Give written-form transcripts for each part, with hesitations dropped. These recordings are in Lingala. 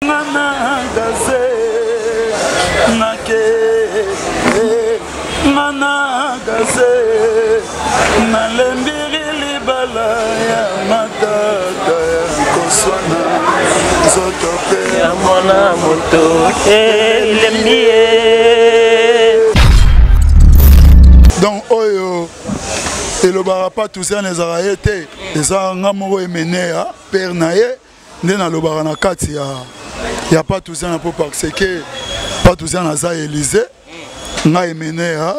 Nana gaze nake nana gaze nalembiri libala ya matata ya koswana nzoto mpe ya mwana moto elembi ye. Donc oyo elobaka pa toussaint ezalaka ye te, eza nga moko emene ya père na ye nde nalobaka na kati ya Patouziana, mpo parce que Patouziana aza Élysée, ngai Emeneya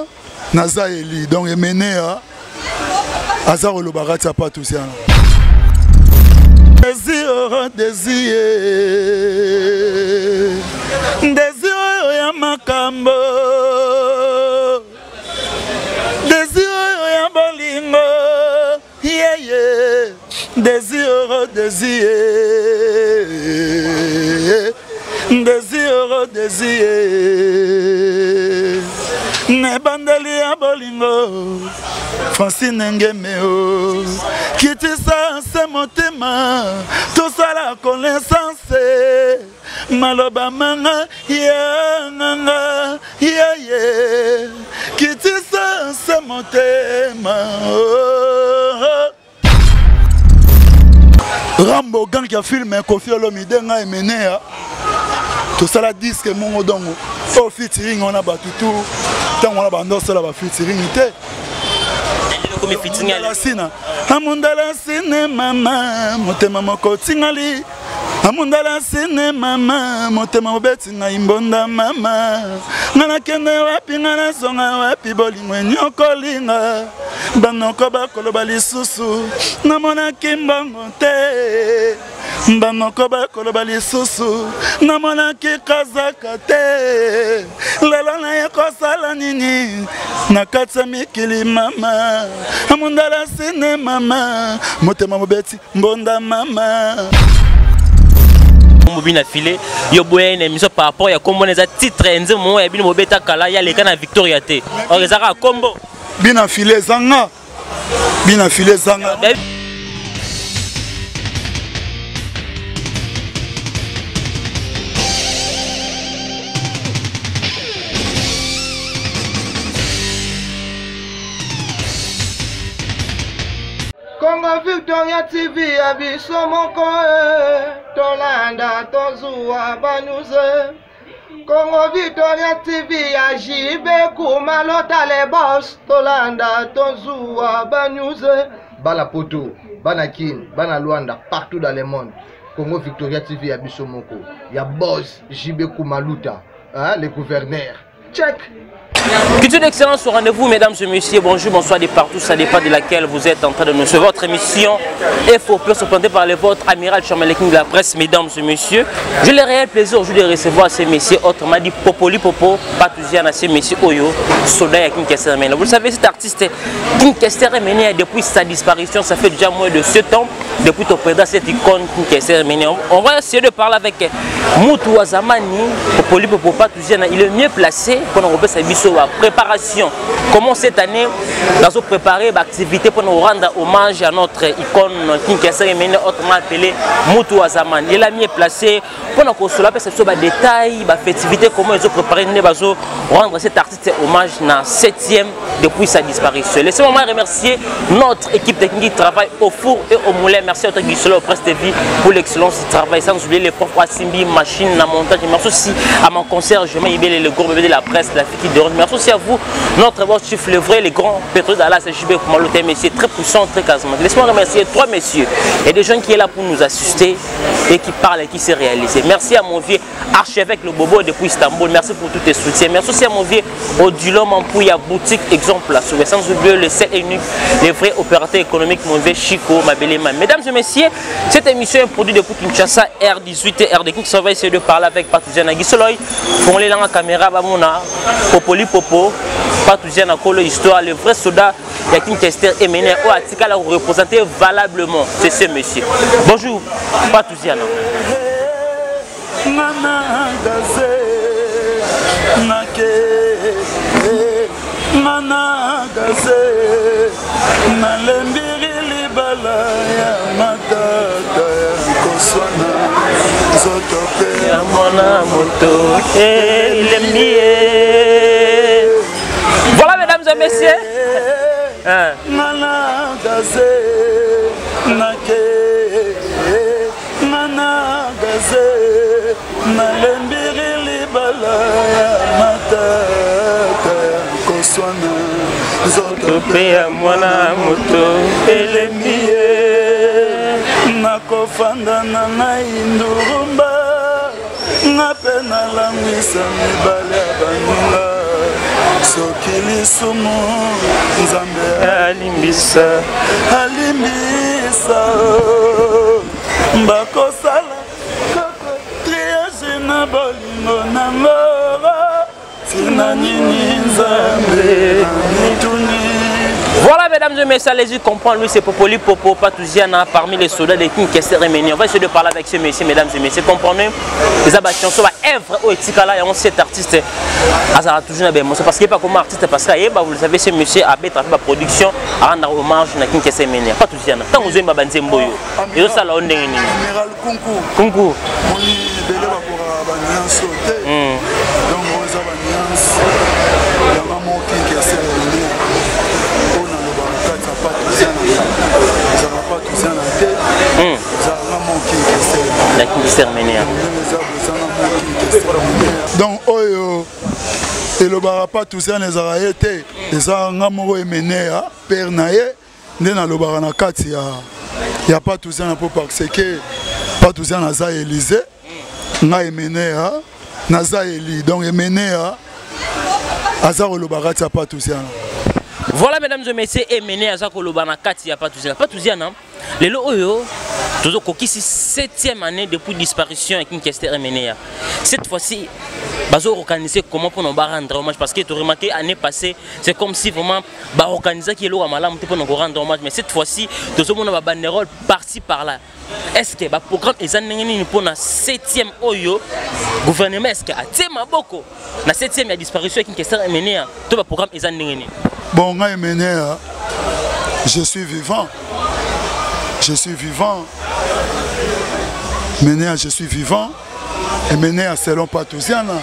naza Eli, donc Emeneya aza koloba kati ya Patouziana. Désir, désir, désir oyo ya makambo, désir oyo ya bolingo, yeah. Désir, désir, désir, désir, nebandeli ya bolingo Francine Ngemeo, kitisa se motema tosala connaissance, maloba manga ya nganga yeye, kitisa se motema oh. Rambo gang ya film Koffi Olomide ngai Emeneya tosala disque mongo dongo oyo featuring wana bato tu ntango wana bando osala ba featuring te. Sina amundala sine mama motema moko tingali amundala sine mama motema mobeti ngai mbonda mama nga nakende wapi nga nazonga wapi bolingo enyokolinga banoko bakoloba lisusu namonaki mbongo te, banoko bakoloba lisusu namonaki kazaka te, lelo naye kosala nini na kati ya mikili mama amundala sine mama motema mobeti mbonda mama. Bina filé yo boya une émission par rapport ya kombo eza titre nze mo ya bino bobeta kala ya leka na Victoria te or ezaka kombo bina filé zanga bina filé zanga. Congo Victoria TV ya biso moko, tolanda tozuwa ba news. Congo Victoria TV ya JB Kumalota le boss, tolanda tozuwa ba news. Bana Poto, bana Kin, bana Luanda, partout dans le monde. Congo Victoria TV ya biso moko, ya boss JB Kumaluta, hein, le gouverneur. Check. Culture d'excellence au rendez-vous, mesdames et messieurs. Bonjour, bonsoir de partout, ça dépend de laquelle vous êtes en train de nous suivre. Votre émission est faux plus présentée par les vôtres, Amiral Charmel King de la presse, mesdames et messieurs. J'ai le réel plaisir aujourd'hui de recevoir ces messieurs, autrement dit Popoli Popo, Patouziana, ces messieurs Oyo, Soda et King Kester Emeneya. Vous le savez, cet artiste King Kester Emeneya, depuis sa disparition, ça fait déjà moins de 7 ans, depuis ton président, cette icône King Kester Emeneya. On va essayer de parler avec Moutou Azamani, Popoli Popo, Patouziana. Il est mieux placé pour nous représenter sa préparation. Comment cette année, nous avons préparé l'activité pour nous rendre hommage à notre icône King Kester Emeneya, autrement appelé Moutou Azamani. Il est mieux placé pour nous consoler, parce que ce détail, la festivité, comment ils ont préparé, nous allons rendre cet artiste hommage dans 7e depuis sa disparition. Laissez-moi remercier notre équipe technique qui travaille au four et au moulin. Merci à toi Guy Solo, au Presse TV pour l'excellence du travail. Sans oublier les profs Asimbi, machine, la montage. Merci aussi à mon concert, je mets Ibele, le gros bébé de la presse, la fille qui dérange. Merci aussi à vous, notre boss chief, le vrai, les grands pétroliers d'Allah, c'est JB Kumalo, messieurs, très puissant, très charismatique. Laissez-moi remercier trois messieurs et des gens qui sont là pour nous assister et qui parlent et qui s'est réalisé. Merci à mon vieux archevêque le Bobo depuis Istanbul. Merci pour tous tes soutiens. Merci aussi à mon vieux Odilon Mampouya, boutique exemple. Sans oublier le seul et unique, le vrai opérateur économique, mon vieux Chico Mabelema. Mesdames et messieurs, cette émission est produite depuis Kinshasa, R18 et RD. Qui va essayer de parler avec Patouziana Guisoloy. Pour les langues à caméra, Bamona, Popoli Popo, Patouziana Kolo, histoire, le vrai soldat ya King Kester Emeneya, oyo atikala représenter valablement. C'est ce monsieur. Bonjour, Patouziana. Nana gaze nake nana gaze nalembiri libala ya matata ya koswana. Nzoto mpe ya mwana moto elembi ye. Voilà, mesdames et messieurs. Hein. Nana gaze nake, nana gaze nalembiri libala ya matata ya koswana. Nzoto mpe ya mwana moto elembi ye. Nakofanda na ngai ndurumba, nga mpe nalangwisa mibale ya baninga. Soki lisumu, Nzambe alimbisa, alimbisa. Bakosala kaka triage na bolingo nango, tina nini Nzambe amituni? Voilà, mesdames et messieurs, allez-y comprendre. Lui, c'est Popoli Popo Patouziana, parmi les soldats de King Kester Emeneya. On va essayer de parler avec ce monsieur, mesdames et messieurs. Comprenez, les chansons, œuvre au Etikala, et on cet artiste, azala toujours na émotion parce qu'il n'est pas comme artiste, parce que eh, bah, vous le savez, ce monsieur a fait la production, à rendre hommage à King Kester Emeneya. Patouziana, tant que vous avez banzembo yo, et ça là on est Amiral Kunku. Kunku. Moni ebele bakokaka banuance te. Donc oyo eza banuance yanga moko King Kester Emeneya oyo nalobaka kati ya Patouziana. Ezalaka Patouziana te, ezalaka moko King Kester. La King Kester Emeneya. Ndenge eza bozanga moko King Kester Emeneya. Donc oyo elobaka Patouziana ezalaka ye te, eza nga moko Emeneya, père na ye, nde nalobaka na kati ya Patouziana, mpo parce que Patouziana aza Élysée, ngai Emeneya naza Eli. Donc Emeneya aza koloba kati ya Patouziana. Voilà, mesdames et messieurs, Emeneya aza koloba na kati ya Patouziana. Patouziana, lelo oyo tozokokisi 7e année depuis disparition ya King Kester Emeneya. Cette fois-ci, bazo organiser comment pour nous rendre hommage? Parce que tu remarqué, année passée, c'est comme si vraiment ba organiser qui eloko malamu te pour nous rendre hommage, mais cette fois-ci tozomona ba banderole par-ci par-là. Est-ce que ba programme eza ndenge nini pour na 7e oyo? Gouvernement, est-ce que atie maboko na 7e ya disparition ya King Kester Emeneya, to ba programme eza ndenge nini? Bon, ngai Emeneya, je suis vivant, je suis vivant. Emeneya, je suis vivant. Emeneya selon Patouziana,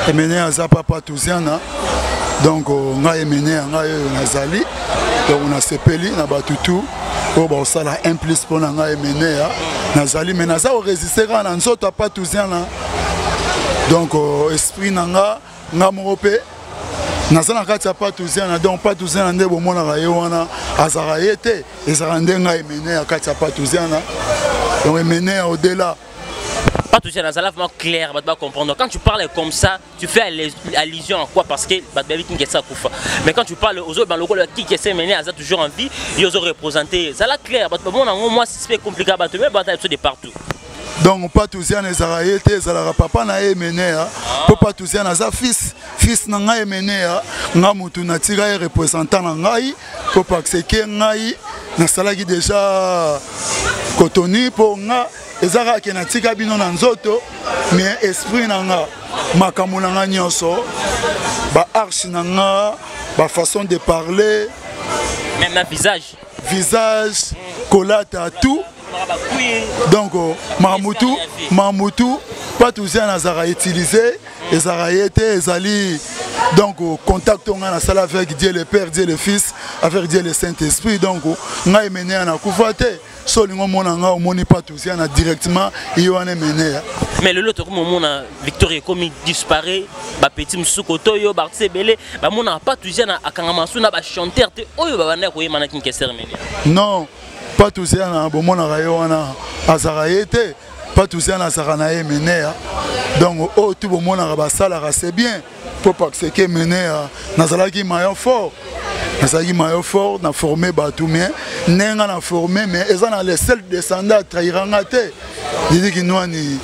Emeneya aza pa Patouziana. Donc ngai Emeneya, ngai oyo nazali. Donc nasepeli na bato tu oyo bakosala un plus mpo na ngai Emeneya nazali, mais naza koresiste kaka na nzoto ya Patouziana. Donc esprit na nga, nga moko mpe naza na kati ya Patouziana. Donc Patouziana nde bomonaka ye wana, azalaka ye te, ezalaka nde ngai Emeneya kati ya Patouziana. Donc Emeneya au-delà. Pas tout ça, ça vraiment clair, tu vas comprendre. Quand tu parles comme ça, tu fais allusion à quoi? Parce que bah, King Kester akufa. Mais quand tu parles aux autres, le King Kester Emeneya aza toujours en vie, ils ont représenté. Ça là clair, bah, bon, moi c'est compliqué, bah, tu mets de partout. Donc Patouziana ezalaka ye te, ezalaka papa na ye Emeneya, mpo Patouziana aza fils na ngai Emeneya. Nga motu natika ye représentant na ngai, mpo parce que ngai nasalaki déjà kotoni, mpo nga eza kaka ke natika bino na nzoto, mais esprit na nga, makambo na nga nyonso, baarche na nga, bafaçon de parler, même na visage, visage, kolata, tout. Donc mamutu mamutu Patouziana azalaka utilisé, ezalaka ye te, ezali donc contact oyo ngai nasala avec Dieu le Père, Dieu le Fils, avec Dieu le Saint-Esprit. Donc ngai Emeneya nakufa te. So olingi omona ngai, omoni Patouziana directement, ye wana Emeneya. Mais lelo tokomi omona Victoria ekomi disparaît, bapeti mosusu kote oyo baartiste ebele bamonaka Patouziana akangama su na bachanteur te oyo babandaki koyema na King Kester Emeneya. Non, Patouziana bomonaka ye wana azalaka ye te, Patouziana azalaka na ye Emeneya. Donc oyo tu bomonaka basalaka, c'est bien, mpo parce que Emeneya nazalaki maillon fort, nazalaki maillon fort na forme bato, mais ndenge nga na forme, mais eza na le seul descendant atrahiranga te, Didi Kinwani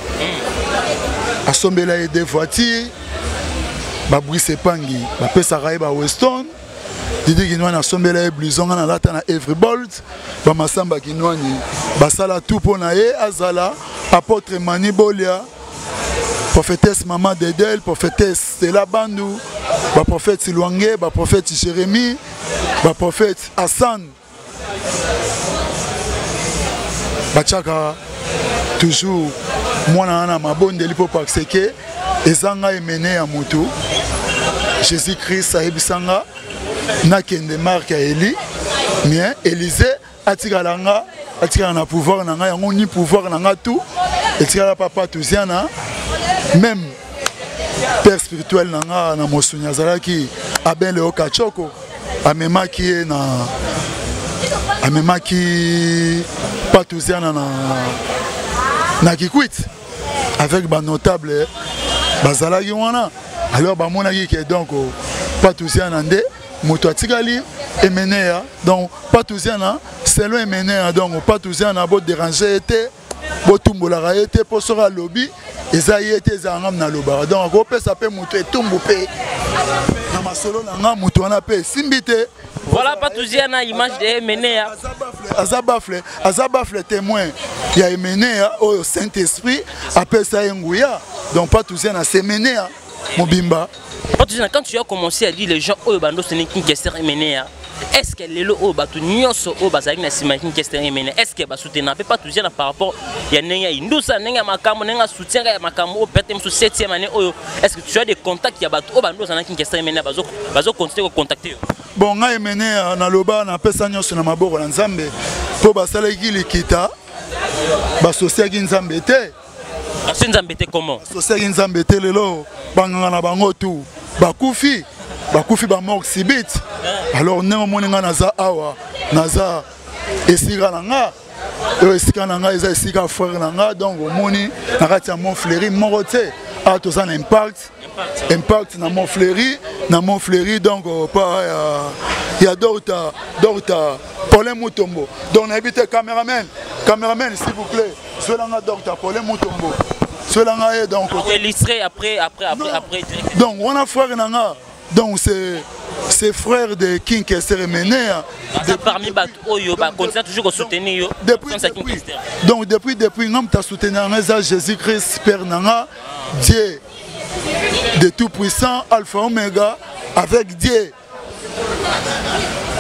asombela ye deux voitures, babrise epangi bapesaka ye ba Weston. Didi Kinwani asombela ye blouson, nga nalata na Every Bolt. Bamasamba Kinwani basala tout mpo na ye azala apôtre Mani Bolia, prophétesse Mama Dedel, prophétesse Stella Bandu, baprophète Silwange, baprophète Jérémie, baprophète Hassan, batiaka toujours. Mwana wana mabondeli mpo parce que eza ngai emene ya motu. Jésus Christ ayebisa nga nakende marque ya Eli, mais Élisée atikala nga atikala na pouvoir na nga yango ni pouvoir na nga tout etikala papa Tuziana même père spirituel na nga na mosuni azalaki Abel Leo Kachoko amemaki ye na amemaki Patuziana na na Kikwit avec ba notable bazalaki wana alors bamonaki ke donc Patuziana nde moto atikali Emeneya donc Patuziana selon Emeneya donc Patuziana bo déranger ye te botumbolaka ye te mpo soki alobi eza ye te ezala nga nalobaka donc akopesa mpe moto etumbu mpe na masolo na nga moto wana mpe esimbi te. Voilà Patuziana, image de Emeneya. Aza bafle, aza bafle témoin ya Emeneya oyo Saint-Esprit apesa ye nguya. Donc Patuziana c'est Emeneya mobimba. Patuziana, quand tu as commencé à dire les gens oyo bando sene King Kester Emeneya, est-ce que lelo oyo bato nyonso oyo bazalaki na nsima ya King Kester Emeneya, est-ce que basoutenir mpe Patuziana par rapport ya ndenge ya indusa, ndenge ya makambo, ndenge ya soutien ya makambo oyo peut-être mosusu 7e année oyo, est-ce que tu as des contacts ya bato oyo bando ozala na King Kester Emeneya bazo bazo continuer ko contacter yo? Bon ngai Emeneya naloba napesa nyonso na maboko na Nzambe mpo basalaki likita basosiaki Nzambe te. Basosi Nzambe te comment? Basosiaki Nzambe te lelo banganga na bango tu bakufi, bakufi ba mort subite. Alors ndenge omoni ngai naza awa, naza esika na nga oyo esika na nga eza esika frère na nga donc omoni na kati ya Mont Fleury moko te awa toza na impact impact na Mont Fleury na Mont Fleury donc pa ya, ya Dorta Dorta Paulin Mutombo donc nayebi te cameraman cameraman s'il vous plaît zwelanga Dorta Paulin Mutombo zwelanga ye donc illustré après après après après direct. Donc wana frère na nga donc c'est frère de King Kester Emeneya. De, parmi bato oyo ba continue toujours ko soutenir yo depuis, depuis, donc depuis depuis ngam ta soutenir nga Jésus-Christ Père nanga Dieu de tout puissant Alpha Omega avec Dieu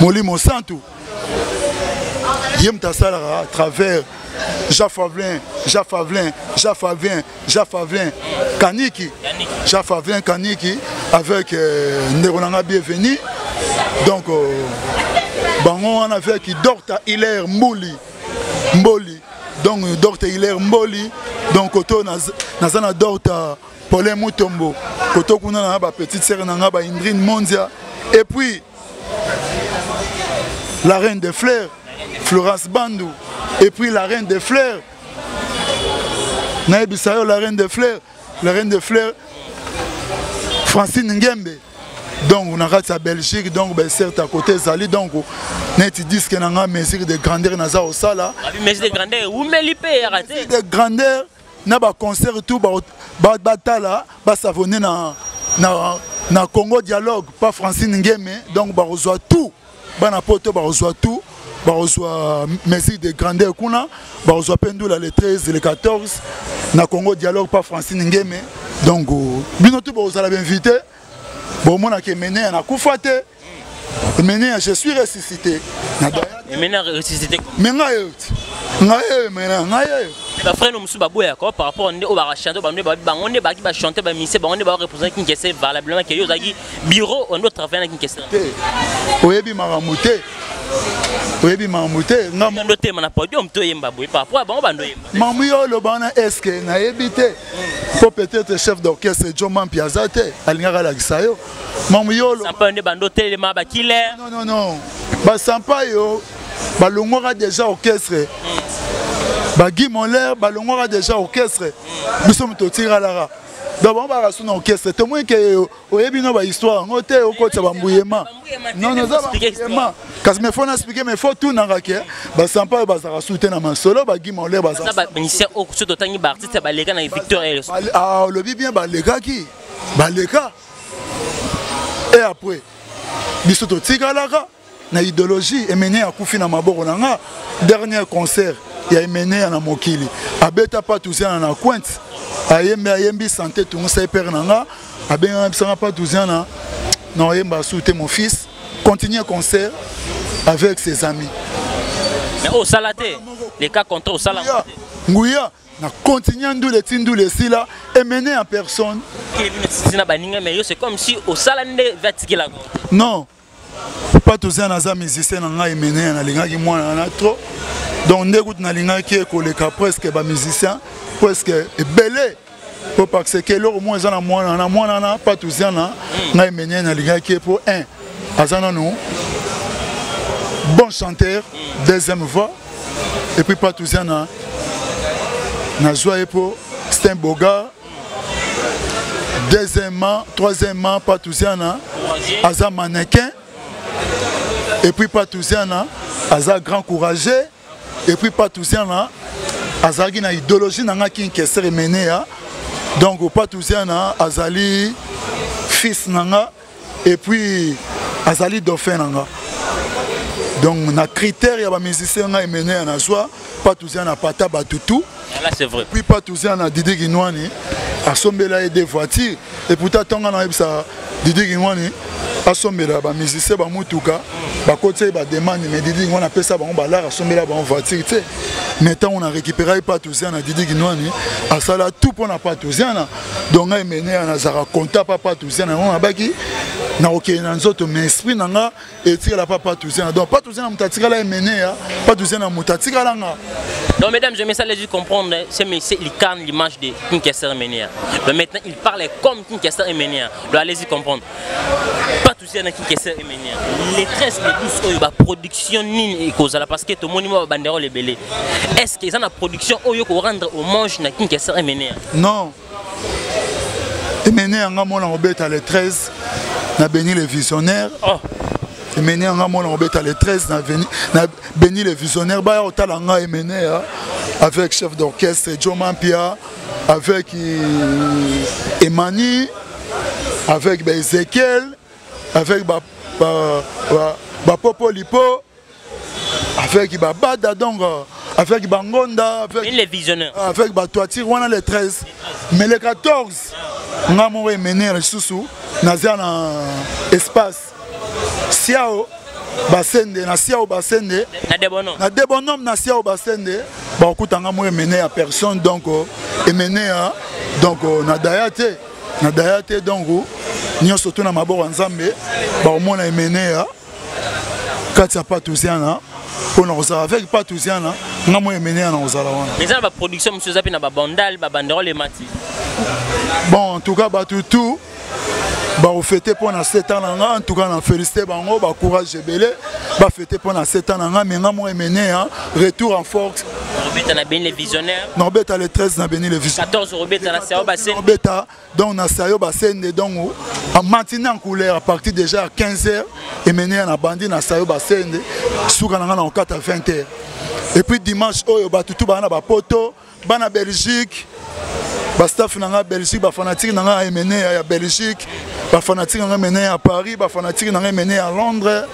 Molimo Santu ye moto asalaka à travers Jean Favlin, Jean Favlin, Jean Favlin, Jean Favlin Kaniki, Jean Favlin Kaniki avec euh, ndeko nanga bienvenu donc euh, bango wana avec Dr Hilaire Mbuli Mboli donc Dr Hilaire Mboli donc koto naza na Dr Paulin Mutombo koto kuna na ba petite sœur nanga ba Indrine Mondia et puis la reine des fleurs Florence Bandou et puis la reine des fleurs nayebisa yo la reine des fleurs la reine des fleurs Francine Ngembe donc na kati ya Belgique donc ba certes à côté ezali donc neti disque na nga mesure de grandeur naza kosala mesure de grandeur ewumeli mpe eyaka te de grandeur na ba concert tout batala basavone na, na, na Congo Dialogue pas Francine Ngeme donc bakozwa tout bana poto bakozwa tout bakozwa mesure de grandeur kuna bakozwa mpe ndula le 13 le 14 na Congo Dialogue pas Francine Ngeme donc bino tout bokozala bainvité bomonaka Emeneya nakufa te Emeneya je suis ressuscité Emeneya ressuscité mais ngai oyo ngai oyo Emeneya ngai oyo bafrère no mosusu baboyaka par rapport nde oyo bakachante bango bango nde bakaki bachante bamise bango nde barepresente Kinkese valablement ke yo ozalaki bureau ondo travaille na Kinkese te oyebi makambo te oyebi makambo te ngando tema na podium toyemba boye par rapport ya bango bando yemba makambo yo oloba wana eske nayebi te mpo peut-être chef d'orchestre John Mampi aza te alingaka alakisa yo makambo yo oloba nde bando telema bakiller non non non basampa yo balongwaka déjà orchestre ba Guy Moller balongwaka déjà orchestre biso moto otikalaka donc bango baka so na orchestre tomoni ke oyebi no bahistoire yango te okotisa bambuyema non non eza bambuyema kasi mais faut na expliquer mais faut tunaka ke basampa oyo bazalaka su te na masolo ba Guy Moller bazaotangi baartiste baleka na Victor olobi bien balekaki baleka et après biso totikalaka na idéologie. Emeneya akufi na maboko na nga dernier concert ya Emeneya na mokili abeta Patuziana na Cointe ayembi ayembi santé tungisa ye père na nga abengaka bisanga Patuziana na oyemba su te mon fils continue concert avec ses amis. Mais osala te les cas contre osala nguya. Na continue ndule ti ndule esila, emene en personne. Na baninga, mais yo, c'est comme si osala nde vatikela. Non, Patuziana naza musicien na ngai, emene nalingaki mwana wana trop. Donc nde kutu nalingaki ekoleka presque bamusicien presque ebele, po parce que eloko moko eza na mwana na mwana wana Patuziana. Ngai emene nalingaki ye po 1 aza nanu bon chanteur, deuxième voix, et puis Patuziana nazwa ye po c'est un beau gars. Deuxièmement, troisièmement, Patuziana aza mannequin, et puis Patuziana aza grand courageux, et puis Patuziana azalaki na idéologie na nga Kinkesere Emeneya. Donc Patuziana azali fils na nga et puis azali dauphin na nga. Donc na critère ya bamusicien, ngai Emeneya nazwa Patuziana pata batutu. Là, c'est vrai. Puis Patuziana, Didi Kinwani asombela ye des voitures, et pourtant ntonga nayebisa Didi Kinwani asombela bamusicien bamutuka, bakoti ye bademande, mais Didi Kinwani apesa bango balare, asombela bango voiture te. Mais ntango na récupéra ye Patuziana, Didi Kinwani asala tout mpo na Patuziana. Donc ngai Emeneya nazalaka content pa Patuziana. Yango nabaki nakokende na nzoto, mais esprit na nga etikala pa Patuziana. Donc Patuziana moto atikala Emeneya, Patuziana moto atikala nga. Donc, mesdames et messieurs, allez comprendre, ce monsieur, il incarne l'image de King Kester Emeneya. Donc maintenant, il parle comme King Kester Emeneya. Donc allez-y comprendre. Pas tous King Kester Emeneya. Les 13, les 12, oyo, ba production nini ekozala, parce que tout le monde va banderole ebele. Est-ce qu'ils ont la production oyo ko rendre hommage na King Kester Emeneya? Non. Emeneya nga mona obeta le 13 na Béni les Visionnaires. Oh. Emeneya nga mona obeta le 13 na Béni les Visionnaires, baya otala nga Emeneya avec chef d'orchestre Joe Mampia, avec Emani, avec ba Ezekiel, avec ba Popo Lipo, avec ba Bada, donc avec Bangonda, avec les Visionnaires, avec ba Toiture wana le 13. Mais le 14, nga moko Emeneya lisusu naza na espace Siao Basende, na Siao Basende, na Debonhomme, na Debonhomme, na Siao Basende, bakokutanga mo Emeneya personne. Donc Emeneya, donc na daya te, na daya te. Donc nyonso to na maboko ya Nzambe, bakomona Emeneya kati ya Patuziana mpona kozala avec Patuziana. Nga mo Emeneya na kozala wana. Mais eza na baproduction mosusu, eza mpe na babandal, babanderole emati. Bon, en tout cas bato tout bakofete mpo na 7 ans na nga. En tout cas na félicité bango, bacourage ebele, bafete mpo na 7 ans na nga. Mais nga mo Emeneya, retour en force. Robeta na Béni les Visionnaires. Nobeta le 13 na Béni les Visionnaires. 14 robeta na Sao Basende. Nobeta donc na Sayo Basende, donc en matinée en couleur, à partir déjà à 15 h, Emeneya na bandi na Sayo Basende, suka na nga na 4 à 20 h. Et puis dimanche oyo, batutu bana bapoto, bana Belgique, bastaff na nga Belgique, bafanatike na nga Emeneya ya Belgique, bafanatike na nga Emeneya ya Paris, bafanatike na nga Emeneya ya Londres,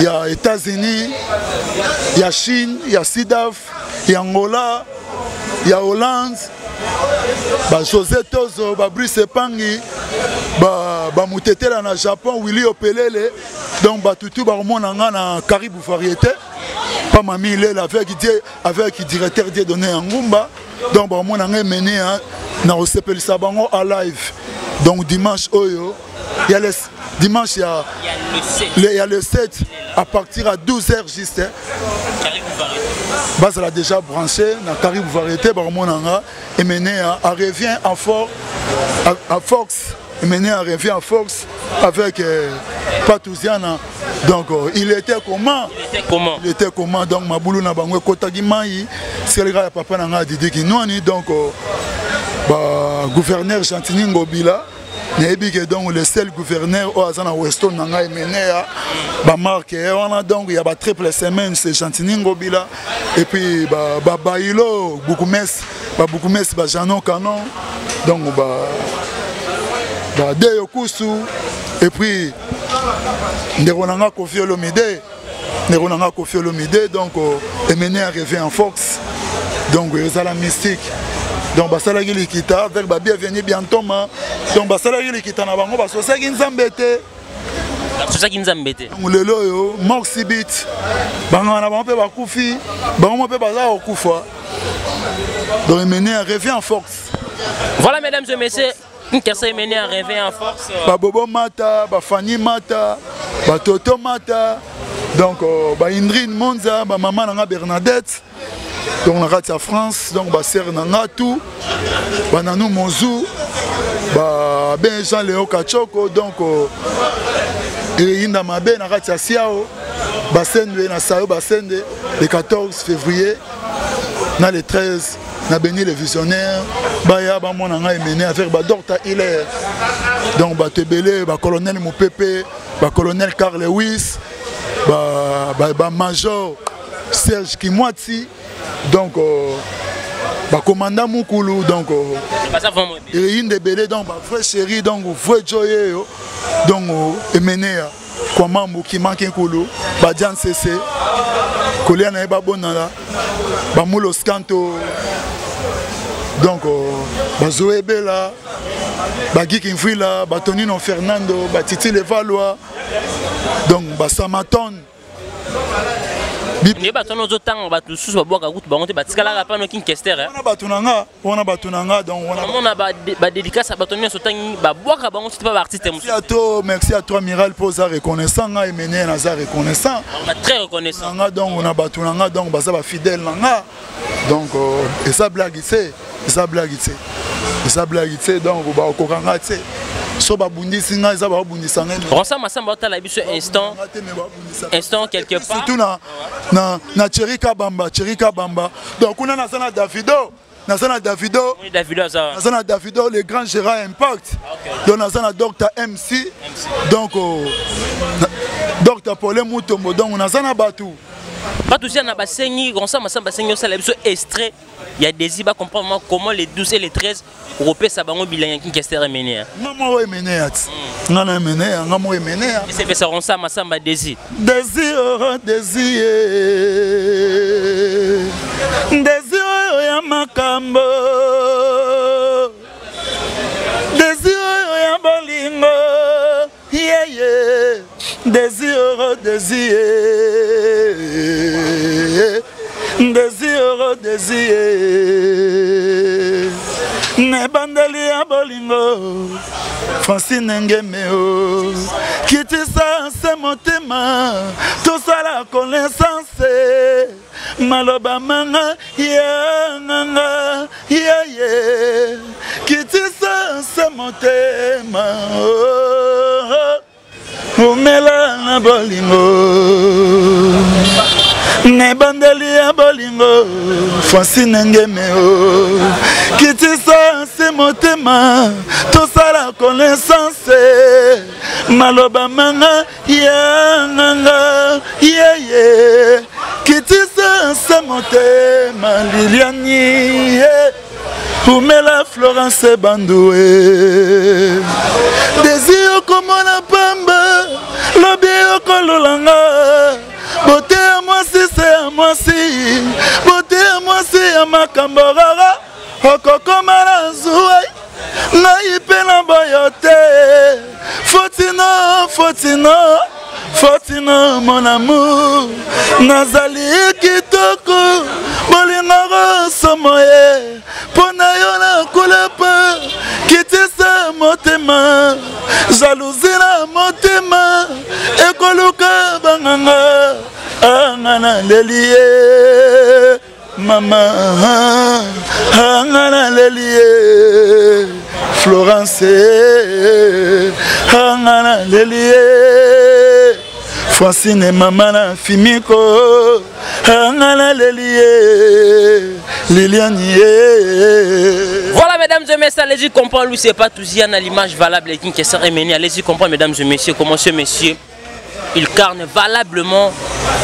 ya États-Unis, ya Chine, ya Sidaf, ya Angola, ya Hollande, ba José Tozo, baBrice Epangi, bamutetela na Japon, Willi Opelele. Donc batutu bakomona nga na Karibu Variété pa Mami Ilela avec die, avec directeur Die Donné ya Ngumba. Donc bakomona nga Emeneya na kosepelisa bango a live. Donc dimanche oyo ya le dimanche ya le 7 à partir à 12 heures juste, bazala déjà branché na Karibu Variété, bakomona nga Emeneya a revient en fort, à force. Emeneya revient en force avec Patouziana. Donc il était comment? Il était comment? Il était comment? Donc mabulu na bango ekotaki mai, seleka ya papa na nga Didi Kinwani. Donc ba gouverneur Gentini Ngobila, nayebi ke donc le seul gouverneur oyo aza na Weston na ngai Emeneya, bamarke ye wana. Donc ya batriple semaine, c'est Gentini Ngobila, et puis babailo bukumes, babukumes, bajanon canon, donc badeyo kusu, et puis ndeko na nga Kofi Olomide, ndeko na nga Kofi Olomide. Donc Emeneya revient en force. Donc ezala mystique. Donc basalaki likita avec babienvenu bientôt ma. Donc basalaki likita na bango, basosaki Nzambe te. Basosaki Nzambe te. Lelo oyo mort subite, bangana na bango mpe bakufi, bango mpe baza kokufa. Donc Emeneya revient en force. Voilà, mesdames et messieurs, Kinshasa Emeneya revient en force. Babobo Mata, Bafani Mata, Batoto Mata, donc euh, ba Indrine Monza, ba maman nanga Bernadette, donc na kati ya France, donc ba sœur nanga tout, ba Nanou Monzou, ba Ben Jean Léo Kachoko, donc euh, eyinda mabe na kati ya Siao, basende na Sayo basende le 14 février na le 13 na beni le visionnaire baya bamona ngai emene avec badocta hilaire donc bato ebele bacolonel mopepe bacolonel carl lewis bamajor ba, ba serge kimwati donc euh, bakomanda mukulu donc euh, eyinde ebele donc bavrai chéri donc vrai joyeyo donc euh, emeneya Kwamambu Kimanki Nkulu Badian Sese kolia na ye babonala bamulos kanto donc euh, bazoe bela bagiki mvwila batonino fernando batiti levalwa donc basamaton nde bato wana ozotanga bato mosusu babwaka kutu bango te batikalaka pano kinkester wana bato na nga wana bato na nga donc wana omona ba dédicace bato nyonso otangi babwaka bango soki pa ba artiste mosusu à toi merci à toi Miral mpo oza reconnaissant nga emene naza reconnaissant on très reconnaissant nga donc na bato na nga donc baza ba fidèle na nga donc euh, eza blague te eza blague te eza blague te donc bakokoka nga te so babundisi nga eza babundisa nga Ronsard Massamba otala biso instant instant quelque part surtout na na na Thierry Kabamba Thierry Kabamba donc kuna naza na Davido naza na Davido oui, Davido aza naza na Davido le grand gérant Impact ah, okay. donc naza na Dr MC, MC. donc oh, na, Dr Paulin Mutombo donc naza na bato bato sia na basengi Ronsard Massamba basengi osala biso extrait ya désir ba comprendre comment les 12 et les 13 okopesa bango bilangi ya kinkester emenea nga moko emenea ti hmm. nga na emenea nga moko emenea esepesa Ronsard Massamba désir désir oh, désir désir oyo ya makambo désir oyo ya bolingo yeye désir oh, désir désir oh, désir na ebandeli ya bolingo francine ngemeo kitisa se motema tosala connaissance maloba manga ya nganga yeye kitisa se motema oh, oh. umela na bolingo na ebandeli ya bolingo francine ngemeo kitisa se motema tosala connaissance maloba manga ya nganga yeye kitisa se motema liliani ye umela florence bandue desi okomona pamba lobi okololanga bote ya mwasi se ya mwasi bote ya mwasi ya makambo rara okokoma na zuwa ngai mpe na boyo te fotino fotino fotino mon amour nazali kitoko bolingoko somo ye mpo na yo nakolapa kitisa motema jalousie na motema ekoluka banganga anga naleli ye mama anga naleli ye florence anga naleli ye francine mama na fimiko anga naleli ye liliane ye. Voilà, mesdames et messieurs, allez-y comprendre, lui, c'est pas Touziane à l'image valable et Kinshasa Emeni. Allez-y comprendre, mesdames et messieurs, comment ce monsieur il carne valablement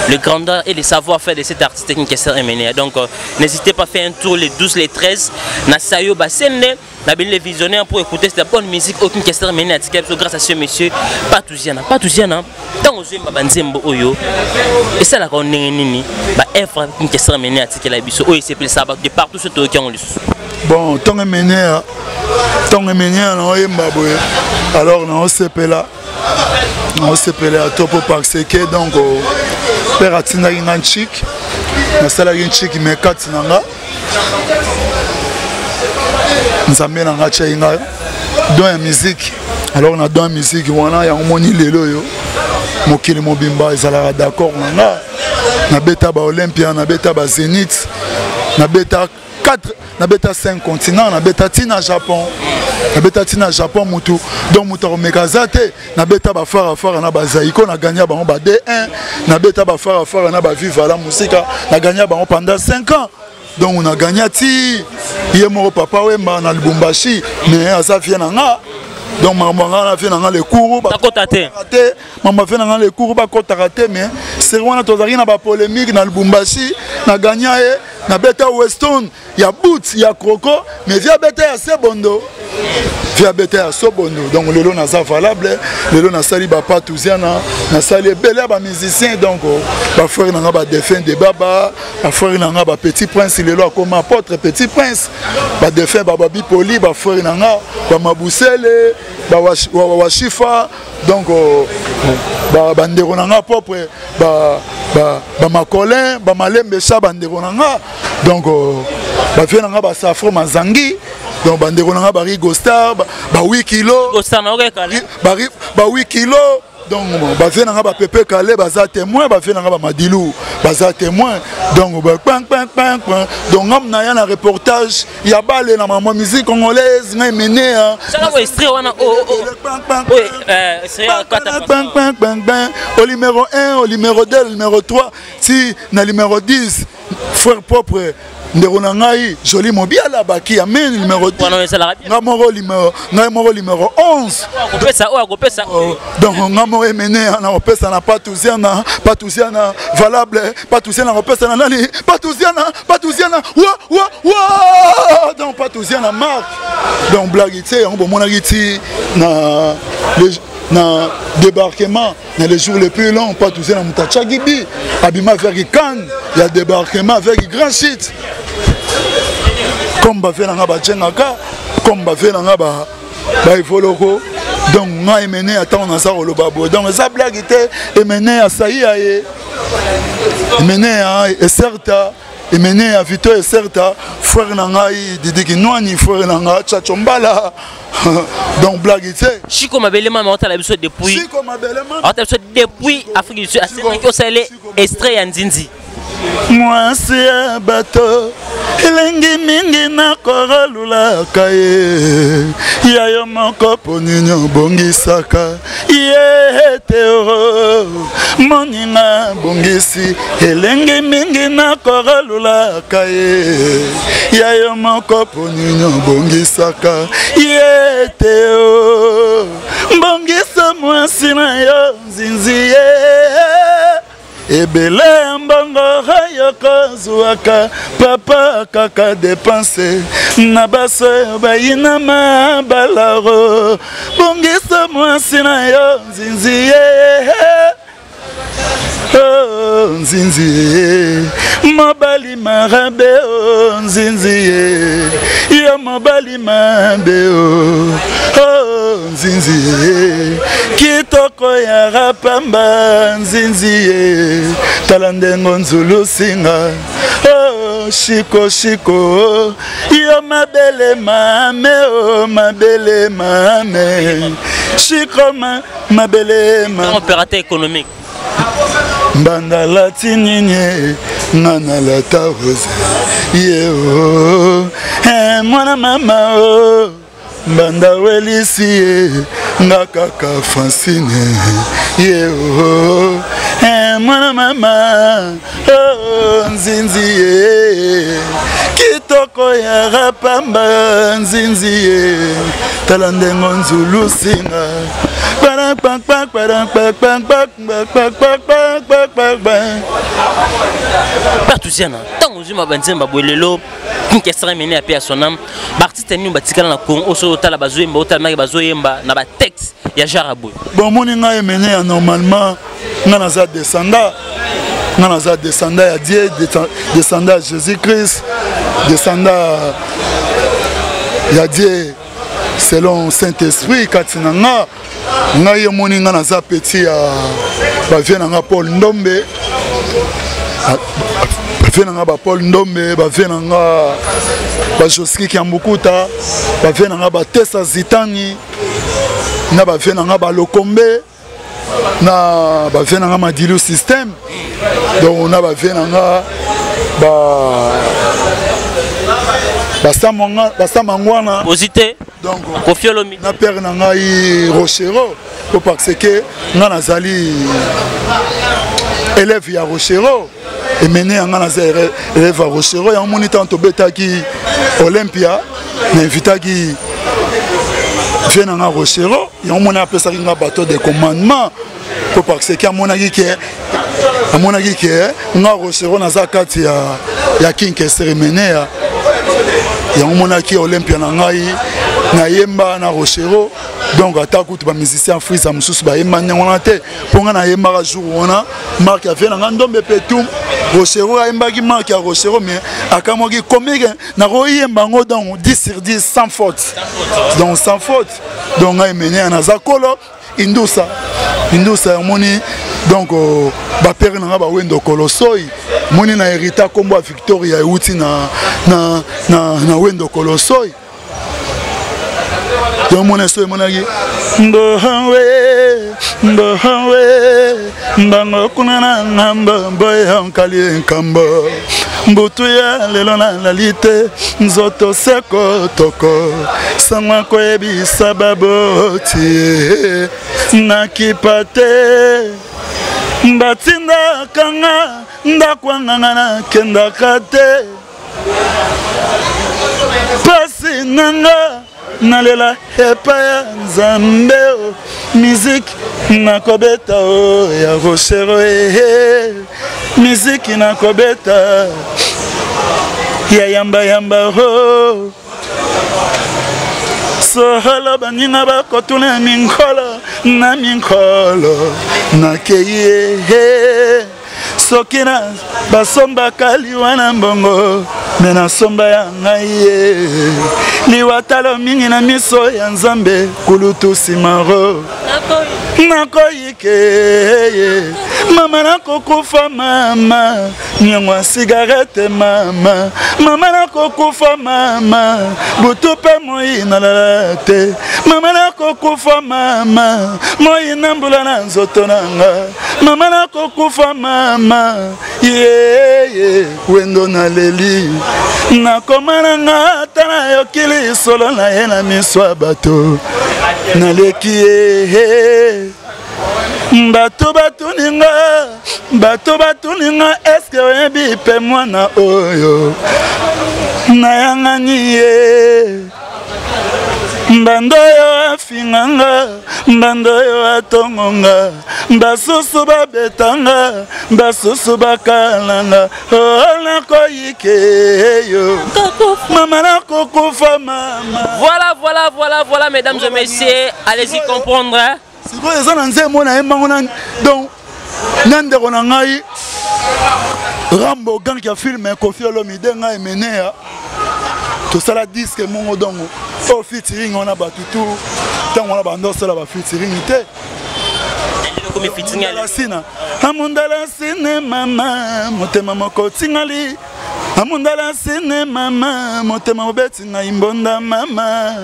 le grandeur et le savoir-faire de cet artiste Kinshasa Emeni. Donc, euh, n'hésitez pas à faire un tour les 12, les 13, na Sayo Basende, na les visionnaires pour écouter cette bonne musique au Kinshasa Emeni grâce à ce monsieur Patouziana. Patouziana, ntango ozoyemba banzembo oyo esalaka yo ndenge nini baevre Kinshasa Emeni atikela biso oyo esepelisaka bato de partout so toyoki yango lisusu. Bon, ntango Emeneya, ntango Emeneya naoyemba boye, alors naosepela naosepela ya topo parce que donc oh, père atindaki nga nchik nasalaki nchik mais kati na nga Nzambe na nga atyai nga don ya musique. Alors na don ya musique wana yango moni lelo oyo mokili mobimba ezalaka d'accord na nga. Nabeta ba Olympia, nabeta ba Zenith, nabeta 4, nabeta 5 continents, nabeta ti na Japon, nabeta ti na Japon. Mutu donc mutu akomeka aza te. Nabeta bafarafara na bazaiko, na gagna bango ba D1, nabeta bafarafara na baviva la musika, na gagna bango pendant 5 ans. Donc na gagna ti ye moko Papa Wemba na Lubumbashi, mais aza vie na nga. Donc makambo nga na vie na nga le cours bakota te, te makambo vie na nga le cours bakotaka te. Mais seri wana tozalaki na bapolémique na Lubumbashi, na gagna ye, nabeta Weston ya boot ya croco, mais via beta ya sebondo, via beta ya sobondo. Donc lelo naza valable, lelo nasali bapatuziana, nasali ebele ya bamusicien. Donc bafrère na nga badéfunt de baba, bafrère na nga bapetit prince, lelo akoma apôtre petit prince, badéfunt bababi poli, bafrère na nga bamabusele, bawashifa. Donc bandeko na nga propre, bamacolin, bamalembesa, bandeko na nga. Donc bavie na nga basafro mazangi. Donc bandeko na nga barigo star, ba 8 kilo, ba 8 kilo. Donc bavie na nga bapepe kale baza témoin, bavie na nga bamadilu baza témoin. Donc kpan. Donc ngam na ya na reportage ya bale na mama musique congolaise, ngai mene. Au numéro 1, au numéro 2, au numéro 3, si na numéro 10, frère propre, ndeko na ngai Joli Mobiala baki ya main numéro nga moko, numéro ngai moko numéro 11. Donc nga moko emene na kopesa na Patuziana, Patuziana valable, Patuziana kopesa na nani, Patuziana, Patuziana wa wa wa. Donc Patuziana marque. Donc blague te, yango bomonaki ti na débarquement, na les jours les plus longs, Patuziana moto atiaki bi abima avec Cannes ya débarquement avec grand shit, comme bavie na nga bajengaka, comme bavie na nga baevoloko. Donc ngai emene ntango naza koloba boye, donc eza blague te. Emene asai ya ye, emene ya eserta, emene ya Vito eserta, frère na ngai Didi Kinwani, frère na ngai Chacho Mbala. Donc blague te. Chiko Mabele mama otala biso depuis, Chiko Mabele mama otala biso depuis Afrique du Sud, asengaki osale extrait ya Nzinzi. Mwasi ya bato elengi mingi nakorolulaka ye ya yo moko, mpo nini obongisaka ye te? O moninga bongisi elengi mingi nakorolulaka ye ya yo moko, mpo nini obongisaka ye te? O mbongisa mwasi na yo nzinzi ye ebele ya mbongo oyo kozwaka papa kaka dépense na baso bayinama balaro. Bongisa mwasi na yo nzinzi ye. Oh, nzinzi ye mobali marabe, oh, nzinzi ye yo mobali mabe, oh, oh, nzinzi ye kitoko ya rapamba, nzinzi ye tala ndengo nzulu singa. Oh, shiko shiko yo mabele mame, oh, mabele mame, shiko ma, mabele mame. Opérateur économique. Mbanda lati nini? Nga nalata rose ye o eh, mwana mama o mbanda welisi ye nga kaka Francine ye o eh, mwana mama o nzinzi ye kitoko ya rapamba, nzinzi ye tala ndengo nzulu singa. Patuziana, ntango ozwi banzemba boye lelo, kinkesara mene ya pe ya sonam, baartiste nini batikala na Congo oso otala bazoyemba, otala ndenge bazoyemba na batexte ya genre boye? Bon, omoni ngai emene ya normalement nga naza descendant, nga naza descendant ya Dieu, descendant ya Jésus Christ, descendant ya Dieu selon Saint Esprit kati na nga. Ngai omoni nga naza petit ya bavie na nga Paul Ndombe. Bavie na nga bapaul Ndombe, bavie na nga bajoski Kiambukuta, bavie na nga batesa Zitani, na bavie na nga balokombe, na bavie na nga Madilu System. Donc na bavie na nga ba basamangwana ozi te. Donc Koffi Olomide na père na ngai Rochero, po parce que nga nazali élève ya Rochero, emene ya nga naza élève ya Rochero. Yango moni ntango tobetaki Olympia, na invitaki vie na nga Rochero. Yango moni apesaki nga bateau de commandement, po parce que amonaki ke nga Rochero naza kati ya King Kester Emeneya. Yango monaki Olympia na ngai nayemba na Rochero. Donc ata kutu bamusicien frisa mosusu bayemba ndenge wana te, mpo ngai nayembaka jour wana marque ya vie na ngai Ndombe Petum. Rochero ayembaki marque ya Rochero, mais akamwaki comique nakoyemba yango. Donc 10 sur 10, sans faute, donc sans faute. Donc ngai Emeneya naza kolo indusa indusa omoni. Donc bapere na nga bawendo Kolosoi, moni na hérita nkombo ya Victoria euti na Wendo Kolosoi. Yomona so emonaki mbohawe mbohawe mbango kuna na ngambo boyankali nkambo mbutu ya lelo nalali te, nzoto seko toko sangwa koyebisa baboti nakipa te, batindaka nga ndako anganga nakendaka te, pasi nanga nalela epai ya Nzambe o miziki nakobeta o ya Rochero ehe miziki nakobeta ya yambayamba o solo baninga bakotuna minkolo na minkolo nakei ehe soki na basombaka liwa na mbongo, me nasomba ya ngai ye liwa talo mingi na miso ya Nzambe. Kulutu Simaro nakoyike ye mama nakokufa mama niongo ya cigarette mama mama nakokufa mama butu mpe moi nalala te mama nakokufa mama moi na mbula na nzoto na nga mama nakokufa mama yeye Wendo naleli nakoma na nga ata nayoki lisolo na ye na miso ya bato naleki ye. Bato batuninga, bato batuninga, eske oyebi mpe mwana oyo nayangani ye? Mbando oyo afinganga, mbando oyo atongonga, basusu babetanga, basusu bakalanga o nakoyike yo mama nakokufa mama. Voilà, mesdames et messieurs, allez-y comprendre, hein. Sikoyo eza na nzembo nayembango na donc na ndeko na ngai Rambo Gank ya film Koffi Olomide. Ngai Emeneya tosala disque mongo, donc oyo featuring wana bato tu ntango wana bando osala bafeaturing te. Komi featuring Amundala sina amundala sine mama motema moko tingali amundala sine mama motema obeti ngai mbonda mama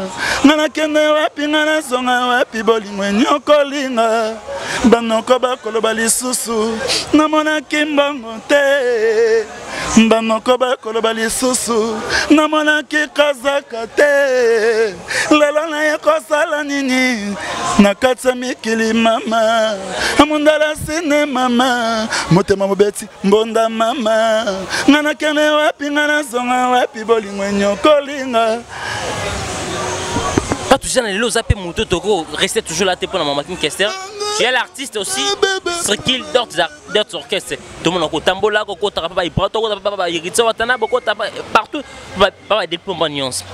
nga nakende wapi, nga nazonga wapi, bolingo enyokolinga banoko bakoloba lisusu namonaki mbongo te, banoko bakoloba lisusu namonaki kazaka te, lelo naye kosala nini na kati ya mikili mama amundala sine mama motema mobeti mbonda mama nga nakende wapi, nga nazonga wapi, bolingo enyokolinga. Pas toujours lelo oza mpe moto toko rester toujours là te mpona mama King Kester. Tu es l'artiste aussi circule d'autres orchestres, tomona kotambola kokotaka mpa baibrato, kokota mpa bahéritier Watana, bokota partout pa badepomba nyonso.